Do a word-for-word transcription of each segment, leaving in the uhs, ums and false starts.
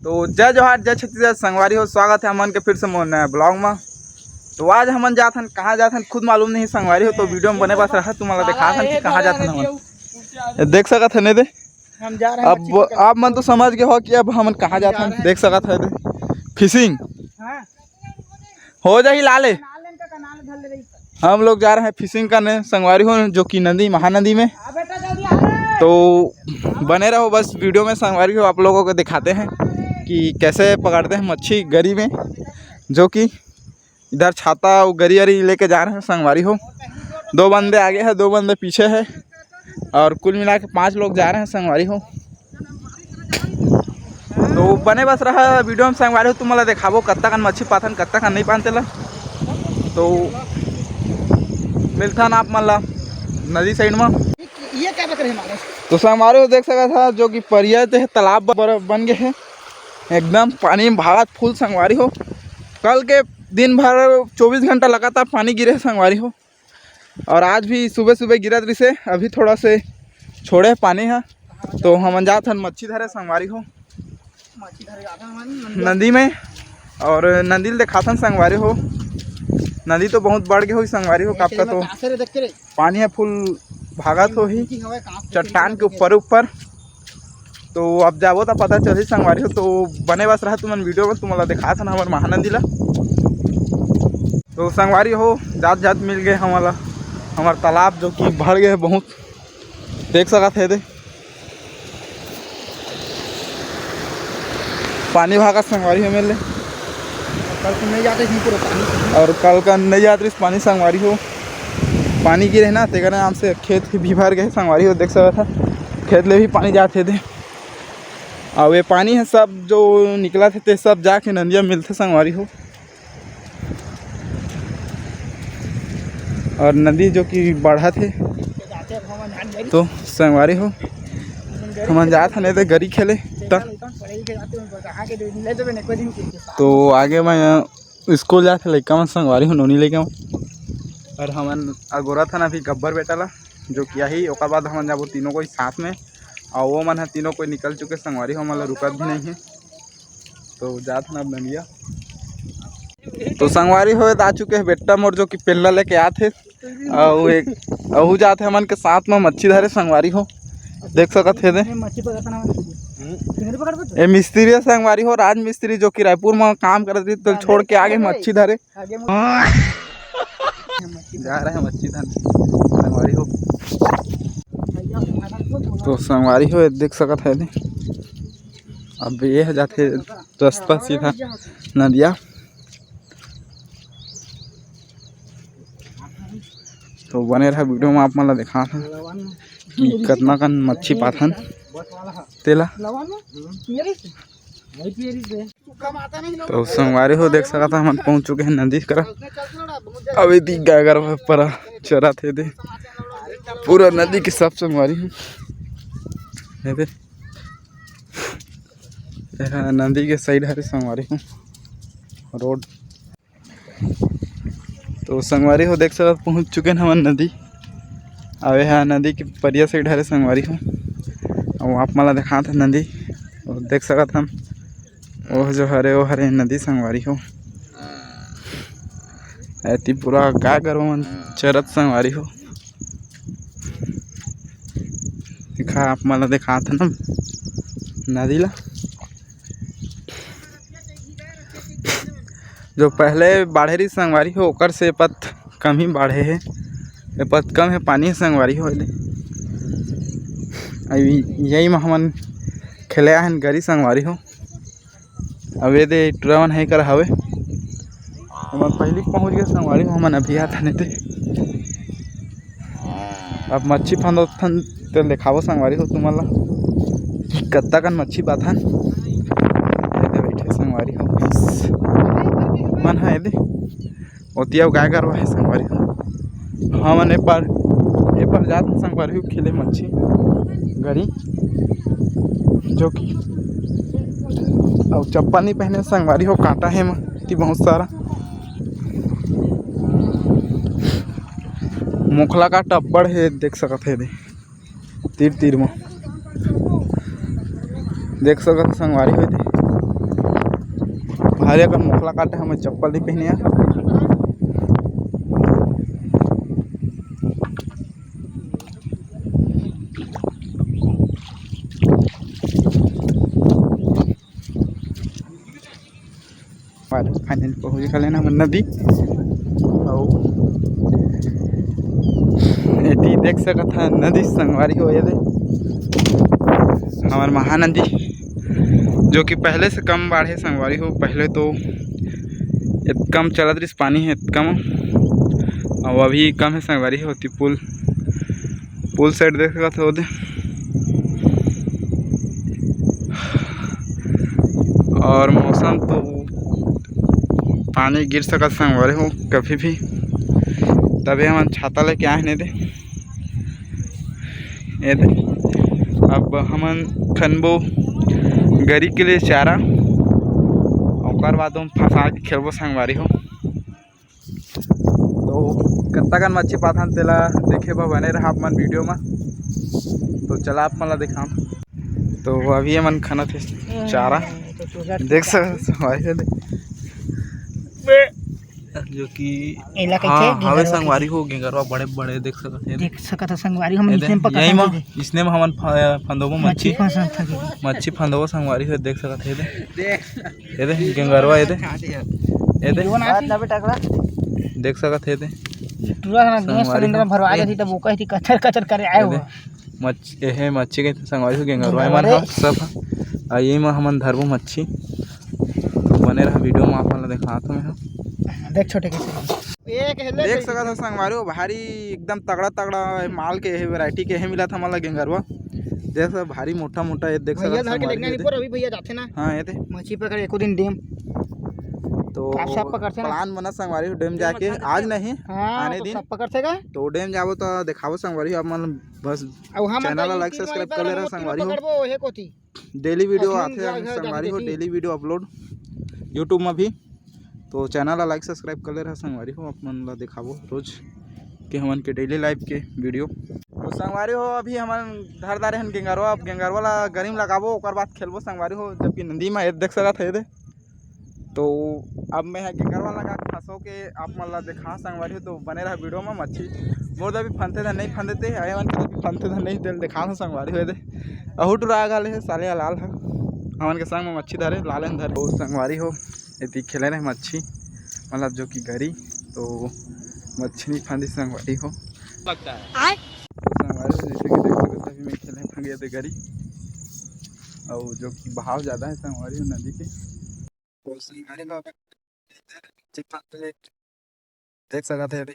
तो जय जोहार, जय छत्तीसगढ़ संगवारी हो, स्वागत है हमन के फिर से मोर नया ब्लॉग में। तो आज हमन जात हन, कहाँ जात हन खुद मालूम नहीं संगवारी हो, तो वीडियो में बने बस रहा, तुम्हारा दिखात हन कि कहाँ जात हन हमन। ये देख सकत हन, ये दे। हम जा रहे हैं अब मच्छी पकड़। आप मन तो समझ गए हो कि अब हमन कहाँ जात हन। देख सकत है, ये दे फिशिंग। हाँ। हो जाही लाले। हम लोग जा रहे हैं फिशिंग करने संगवारी हो, जो कि नदी, महानदी में। तो बने रहो बस वीडियो में संगवारी हो, आप लोगों को दिखाते हैं कि कैसे पकड़ते हैं मच्छी गरी में, जो कि इधर छाता और गरी अरी लेके जा रहे हैं संगवारी हो। दो बंदे आगे हैं, दो बंदे पीछे है और कुल मिला के पाँच लोग जा रहे हैं संगवारी हो। तो बने बस रहा वीडियो में संगवारी हो, तुमन ला देखाबो कत्ता कन मच्छी पाथन, कत्ता कन नहीं पान तेला। तो मिलथन आप मन ला नदी साइड में। ये क्या बकरे हैं मारे? तो संगवारी हो देख सकत हा, जो कि परिया ते तालाब बर-, बन गए है, एकदम पानी भागत फुल संगवारी हो। कल के दिन भर चौबीस घंटा लगातार पानी गिरे है संगवारी हो, और आज भी सुबह सुबह गिरत रिसे, अभी थोड़ा से छोड़े पानी है। तो हमन जात हन मच्छी धरे संगवारी हो नदी में, और नदी ल देखाथन संगवारी हो। नदी तो बहुत बढ़ गए होही संगवारी हो, कापता तो पानी है फुल भागत होही चट्टान के ऊपर ऊपर। तो अब जाबो त पता चलही संगवारी हो। तो बने बस रहा तुमन वीडियो में, तुमन ला देखात हन हमर महानदी ला। तो संगवारी हो, जात जात मिल गए हमन ला हमर तालाब, जो कि भर गए है बहुत। देख सकत है दे पानी भागत संगवारी हो मेले। कल को नहीं जाते इतनी पूरा पानी। और कल का नहीं जात रहिस पानी संगवारी हो, पानी गिरे ना, तेकर नाम से खेत भी भर गए संगवारी हो। देख सकत है खेत ले भी पानी जात है दे। और ये पानी है सब जो निकलत है ते सब जाके नदिया मिलथे संगवारी हो। और नदी जो कि बढ़त है तो संगवारी हो हमन जात हन एदे गरी खेले। त तो आगे मैं स्कूल जात हे लइका मन संगवारी हो नोनी लइका मन। और हमन अगोरत हन अभी गब्बर बेटा ला, जो कि आही, ओकर बाद हमन जाबो तीनों कोई साथ में। और वो मन ह तीनों कोई निकल चुके संगवारी हो, हमन ला रुकत भी नहीं है। तो जात हन अब नंदिया। तो संगवारी हो आ चुके हैं बेटा मोर, जो कि पेल्ला लेके आत हे। अउ एक अहू जात हे हमन के साथ में मच्छी धरे संगवारी हो। देख सकत हे दे। मच्छी पकड़ता ना। ए मिस्त्री हे संगवारी हो, राज मिस्त्री, जो कि रायपुर में काम करत रहिस, तो छोड़ के आगे मच्छी धरे। आगे जा रहे हैं मच्छी धरे संगवारी हो। तो संगवारी हो देख सकत हे दे। अब ये ह जाथे रास्ता सीधा नदिया। तो बने रहा वीडियो में, आप मन ला दिखात हन कि कतना कन मच्छी पाथन तेला। तो संगवारी हो देख सकत हन, हमन पहुंच चुके हैं नदी करा। अभी दिख गाय गरवा परा चरत हे दे, पूरा नदी के सब संगवारी हो। ये दे, एहा नदी के साइड हरे संगवारी हो रोड। तो संगवारी हो देख सकत, पहुंच चुके हैं हमन नदी। अब एहा नदी के परिया साइड हरे संगवारी हो। अब आप मन ला दिखात हे नदी, और देख सकत हन, ओह जो हरे, ओ हरे नदी संगवारी हो। एती पूरा गाय गरु मन चरत संगवारी हो। देखा, आप मन ला दिखात हन नदी ला, जो पहले बाढ़े रही संगवारी हो, ओकर से पत कम ही बाढ़े हे। ए पत कम हे, पानी हे संगवारी हो। एदे अभी यही में हमन खेले आए हन गरी संगवारी हो। अब एदे टुरा मन हे कर हवे, हमन पहली पहुंच गए संगवारी हो, हमन अभी आत हन एदे। अब मच्छी फंदोथन ते देखाबो संगवारी हो तुमन ला कि कत्ता कन मच्छी पाथन। एदे बैठे संगवारी हो, मन ह एदे ओतिया गाय गरवा हे संगवारी हो। हमन ए पार, ए पार जात हन संगवारी हो खेले मच्छी गरी, जो कि अउ चप्पल नहीं पहने संगवारी हो, कांटा हे एती बहुत सारा। मोखला कांटा अब्बड़ हे, देख सकत हे एदे तीर तीर म, देख सकत हे संगवारी हो एदे। अरे, अगर मोखला काटे, हमें चप्पल नहीं पहने हैं। फाइनल पहुँच गए ना हमन नदी। अउ एती देख सकत ह नदी संगवारी हो, ये दे हमर महानदी, जो कि पहले से कम बाढ़े संगवारी हो। पहले तो एतका म चलत रिस पानी हे, एतका म, अउ अभी कम हे संगवारी हो। ओती पुल, पुल साइड देख सकत हो दे। और मौसम तो पानी गिर सकत संगवारी हो कभी भी, तबे हमन छाता लेके आए हन एदे। एदे, अब हमन खनबो गरी के लिए चारा, ओकर बाद हम फंसा के खेलबो संगवारी हो। तो कत्ता कन मच्छी पाथन, तेला देखे बर बने रहा आप मन वीडियो में। तो चला आप मन ला दिखाम। तो अभी हमन खनत हे चारा, देख सकत हो भाई, जो कि एला कहिथे हाँ, हवे गेंगरवा संगवारी हो, गेंगरवा बड़े बड़े देख सकत हे। देख सकत हो संगवारी, हम एदे, इसने में पकड़ यही मा, सकत हे। इसने में हमन फ-, फंदोबो मच्छी, मच्छी फंस सकत हे। मच्छी फंदोबो संगवारी हो, देख सकत हे एदे। एदे, गेंगरवा एदे। एदे। वीडियो बना बात ना बेटा, अगला। देख सकत हे एदे। टूरा ना गैस संगवारी सिलेंडर हो। भरवा ए। जाती तब वो कहती कचर कचर करे आए एदे। हो। मच्छ-, एहे मच्छी के संगवारी हो, गेंगरवा गेंगरवा मन रे। ह सब ह। आ ये मा हमन धरबो मच्छी। तो बने रहा वीडियो में, आप मन ला दिखात हूँ मैं ह। देख छोटे कैसे। देख सकत हो संगवारी हो, भारी एकदम तगड़ा तगड़ा माल के, ये वैरायटी के ये मिलत हमन ला गेंगरवा। देख सकत, भारी मोटा मोटा ये देख भैया सकत धर के संगवारी देखना हो नहीं एदे। पर अभी भैया जाथे ना। हाँ, ये दे। मच्छी पकड़ एको दिन डेम। तो आप सब पकड़थे ना। प्लान बना संगवारी हो डेम जाके, आज नहीं, हाँ, आने तो दिन। सब पकड़थे का? तो डेम जाबो तो दिखाबो संगवारी हो, आप मन बस अब हम चैनल ला YouTube लाइक वाले सब्सक्राइब कर ले रहा संगवारी हो। पकड़बो, हे कोती। डेली वीडियो आथे संगवारी हो, डेली वीडियो अपलोड YouTube में भी। तो चैनल ला लाइक सब्सक्राइब कर ले रहा संगवारी हो, आप मन ला दिखाबो रोज के हमन के डेली लाइफ के वीडियो। तो संगवारी हो, अभी हमन धर डारे हन गेंगरवा। अब गेंगरवा ला गरी म लगाबो, ओकर बाद खेलबो संगवारी हो, जबकि नदी में ये देख सकत हे एदे। तो अब मैं ह गेंगरवा लगा के फंसो के आप मन ला देखा संगवारी हो, तो बने रहा वीडियो में। मच्छी मोर दे भी फंदे धन नहीं फंदे ते, आए मन के भी फंदे धन नहीं, तेल देखा संगवारी हो एदे। अहू टुरा घाले हे साले लाल ह, हमन के संग में मच्छी धरे, लाल हन धरे। तो संगवारी हो, एती खेले रहे मच्छी, मतलब जो कि गरी, तो मच्छी नहीं फंदी संगवारी हो। लगता है। आय। तो संगवारी हो, जैसे कि देख सकते हो, अभी मैं खेले फंदिया दे गरी, और जो कि बहाव ज़्यादा है संगवारी हो नदी के। तो संगवारी हो, देख सकते हैं अभी।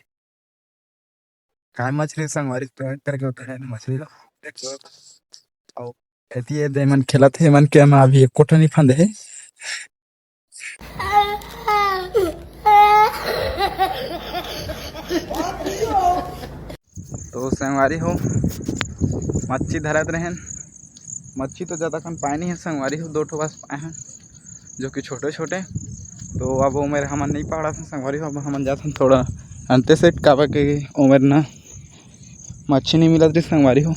काय मछली संगवारी, तो करके होता है मछली ला। अउ एती ये दे मन खेलत हे, मन के म अभी एको ठन नहीं फंदे हे। तो संगवारी हो, मच्छी धरत रहेन, मच्छी तो ज़्यादा कन पाए नहीं है संगवारी हो, दो ठो बस पाए हैं, जो कि छोटे छोटे। तो अब ओमेर हमन नहीं पकड़त हन संगवारी हो, अब हमन जात हन थोड़ा अंते सेट, काबर के ओमेर ना मच्छी नहीं मिलत रही संगवारी हो।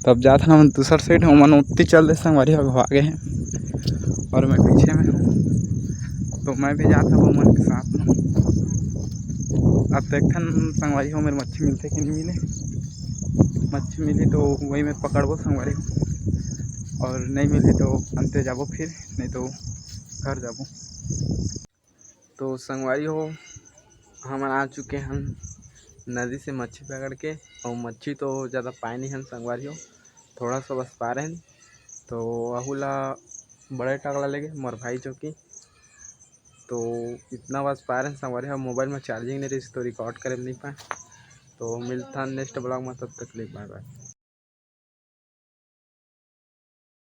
तब जात हन हमन दूसर सेट, ओमन उत्ती चल दे संगवारी हो, अगवा गे हे और मैं पीछे में हूँ। तो मैं भी जात हूँ ओमन के साथ में। अब देखथन संगवारी हो, मेर मच्छी मिलथे कि नहीं मिले। मच्छी मिली तो वही में पकड़बो संगवारी हो, और नहीं मिली तो अंते जाबो फिर, नहीं तो घर जाबो। तो संगवारी हो, हमन आ चुके हन नदी से मच्छी पकड़ के, अउ मच्छी तो ज़्यादा पाए नहीं हन संगवारी हो, थोड़ा सा बस पाए रहेन। तो अहू ला बड़े टाकला लेगे मोर भाई चौकी, तो इतना बस पाए रहेन संगवारी हो। मोबाइल में चार्जिंग नहीं रही तो रिकॉर्ड करे नहीं पाए। तो मिलता नेक्स्ट ब्लॉग में, तब तक ले बाय बाय।